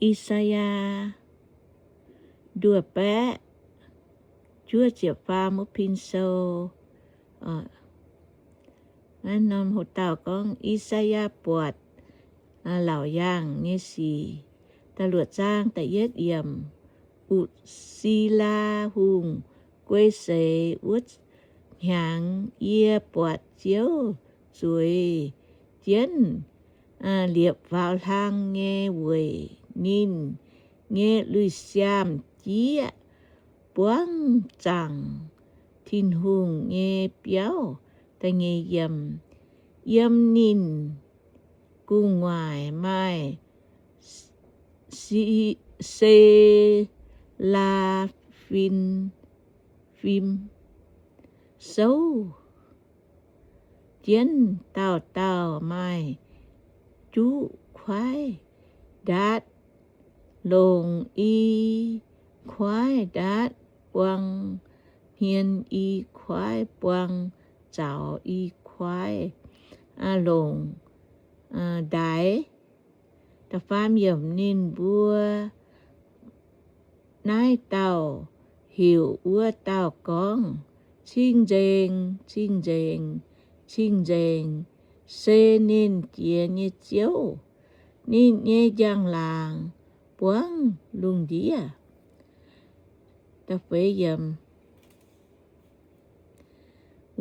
I^saa^yaa nduoh baeqv juov ziepc faam wuov pin sou. Naaiv norm hoc dauh gorngv I^saa^yaa buatc laauc yaangh nyei sic. Da'luoqc zaang da'yietv yiemc. U^si^laa Hungh guei seix wuov hnyangx, yie buatc Ziouv zueiz jienv liepc faaux hlang nyei weic ninh nyei lui-siaamh jieqv buangv zaangc Tin-Hungh nyei biauv. Da'nyeic yiemc. Yiem ninh gu'nguaaic maaih se, se^laa^fim souv jienv, dauh dauh maaih juqv kuaaiv ndatv, longc i kuaaiv ndatv buang hmien, i kuaaiv buang zaux, i kuaaiv longc ndaix. Da'faam yiemc. Ninh mbuo naaiv dauh heuc wuov dauh gorngv, Cing-nzengc, cing-nzengc, cing-nzengc, se Nernh Jiex nyei Ziouv. Ninh nyei njang-laangc buangv lungh ndiev.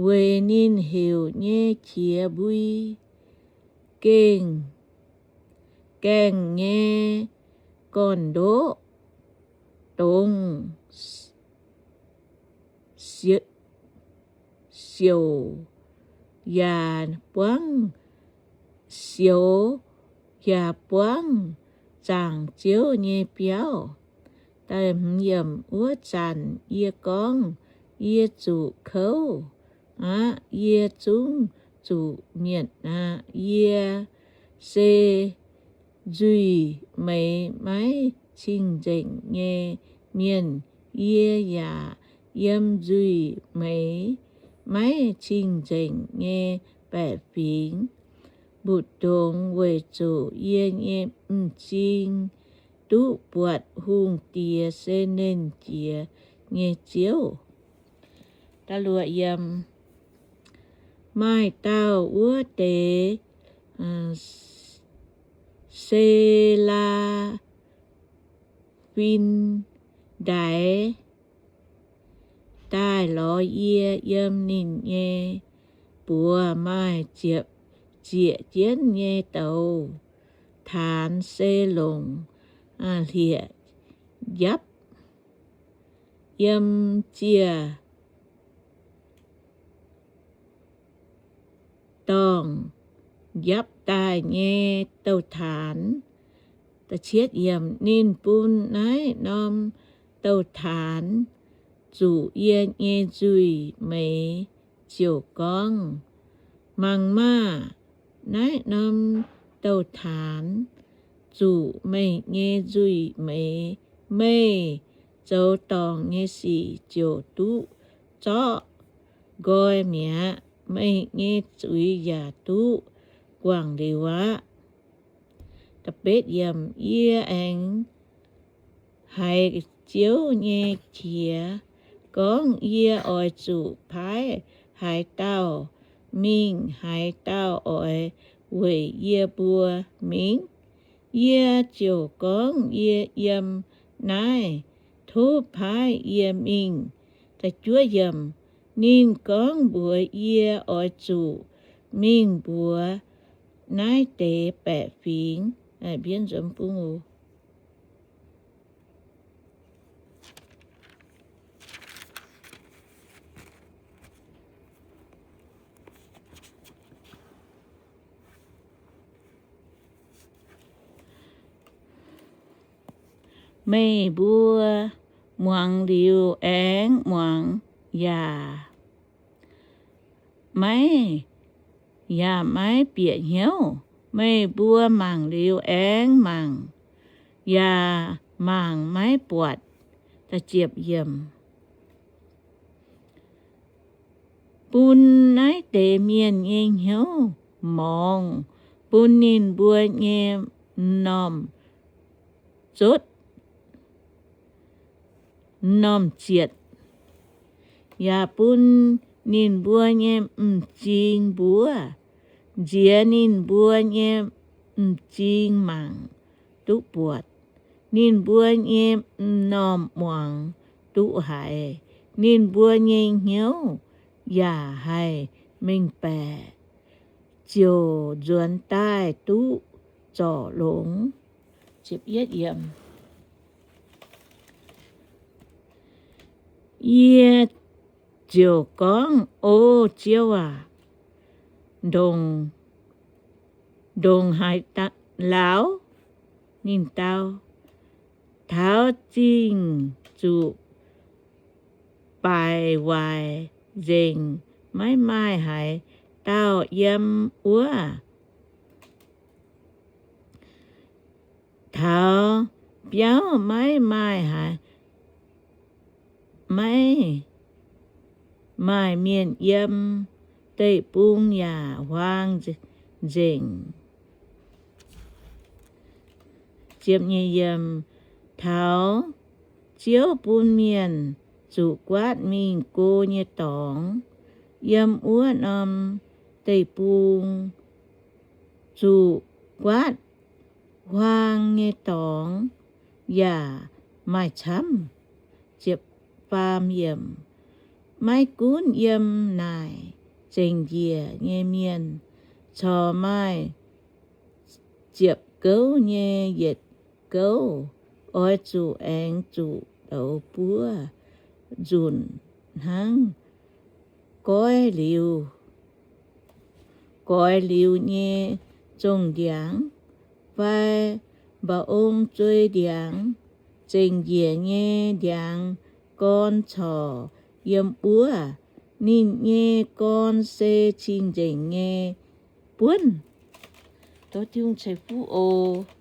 Weic ninh heuc nyei qiex mbui gengh, gaengh nyei gorn-ndoqv dongz siouc yaac buangv, siouc yaac buangv zaangc Ziouv nyei biauv. Da'hmz yiemc. Wuov zanc yie gorngv, Yie zuqc kouv aqv. Yie zungv zuqc mietc aqv. Yie se nzuih meix maiv cing-nzengc nyei mienh. Yie yaac yiem nzuih meix maiv cing-nzengc nyei baeqc fingx mbu'ndongx, weic zuqc yie nyei m'zing duqv buatc Hungh Diex se Nernh Jiex nyei Ziouv. Maaih dauh wuov deix se^laa^fim ndaix daaih lorz yie. Yiem ninh nyei buoz maaih ziepc zieqc jienv nyei douz taanx, se longc hlieqv njapv yiem ziec dorngh njapv daaih nyei douz-taanx. Ninh bun naaiv norm douz-taanx zuqc yie nyei nzuih meix, ziouc gorngv, Mangc maah! Naaiv norm douz-taanx zuqc meih nyei nzuih meix. Meih zoux dorngc nyei sic ziouc duqv zorqv nqoi mi'aqv. Meih nyei zuiz yaac duqv guangc liuz aqv. Yie aengx haiz Ziouv nyei qiex gorngv, Yie oix zuqc paaiv haaix dauh mingh? Haaix dauh oix weic yie mbuo mingh? Yie ziouc gorngv, Yie yiem naaiv. Tov paaiv yie mingh. Ninh gorngv mbuox yie oix zuqc mingh mbuox naaiv deix baeqc fingx. Meih mbuo muangx liuz aengx muangx, yaac maiv, yaac maiv bieqc hnyouv. Meih mbuo mangc liuz aengx mangc, yaac mangc maiv buatc. Bun naaiv deix mienh nyei hnyouv morngx, bun ninh mbuo nyei m'normh zotv m'normh zietc, yaac bun ninh mbuo nyei m'zing mbuov, nziex ninh mbuo nyei m'zing mangc duqv buatc, ninh mbuo nyei m'normh muangx duqv haiz, ninh mbuo nyei hnyouv yaac haih mengh baeqc, ziouc nzuonx daaih duqv zorc longx. Yie ziouc gorngv, O Ziouv aac, ndongc, ndongc haaix lauz? Ninh dau, Taux zingh zuqc baaic waaic nzengc, maiv maaih haaix dauh yiem wuov. Taux biauv maiv maaih haaix, maiv maaih mienh yiem, deic-bung yaac huaang nzengc. Taux Ziouv bun mienh zuqc guaatv mingh go nyei dorngx, yiem wuov norm deic-bung zuqc guaatv huaang nyei dorngx yaac maaih camv. Maiv gunv yiem naaic zengc njiec nyei mienh, corc maaih ziepc gouv nyei yietc gouv, oix zuqc aengx zuqc douz buov nzunc hnangv goiv liuz, goix liuz nyei zongh ndiangx fai mba'ong zuei ndiangx. Zengc njiec nyei ndiangx gorn corc yiem wuov. Ninh nyei gorn se cing-nzengc nyei buonv. Tov Tin-Hungh ceix fuqv oc.